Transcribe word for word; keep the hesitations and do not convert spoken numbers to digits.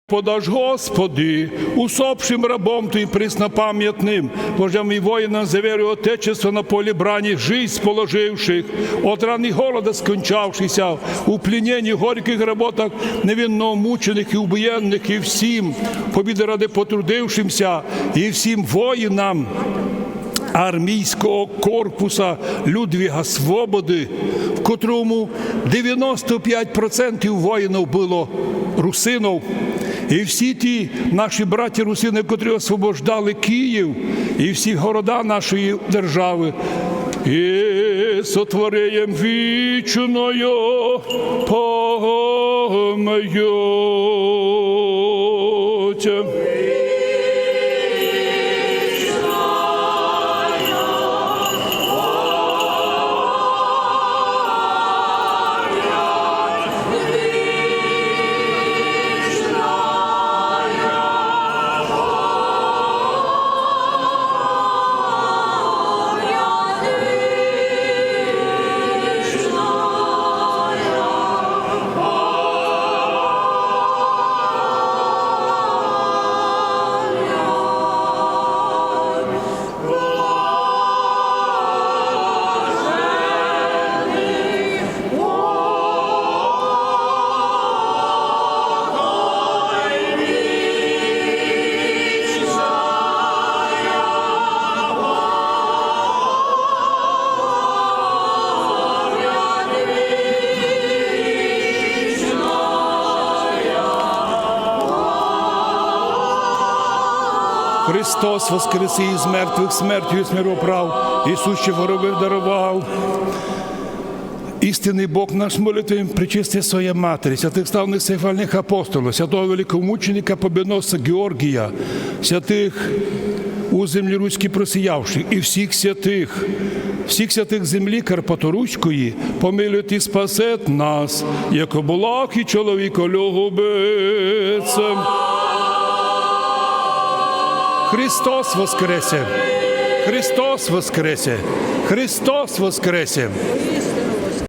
Подашь, Господи, усопшим рабом Твоим преснопамятным, вождям и воинам за веру Отечества на поле брани жизнь положивших, от ран и голода скончавшихся, у пленении, горьких работах невинно мученых и убиенных, и всим победы ради потрудившимся, и всим воинам армійського корпуса Людвіга Свободы, в котрому девяносто пять процентів воїнів было русинов. И всі ті наші браті русины, котрі освобождали Київ, и всі города нашої державы, и сотвори їм вічною память. Христос воскресе из мертвых, смертью из миру прав, и сущих в гробы даровав. Истинный Бог наш, молитвы Пречистой Своей Матери, святых славных сихвальных апостолов, святого великомученика победоносца Георгия, святых у земли руській просіявших и всіх святых, всіх святых земли Карпаторуської, помилует и спасет нас, яко благ и чоловіколюбець. Христос воскресе! Христос воскресе! Христос воскресе!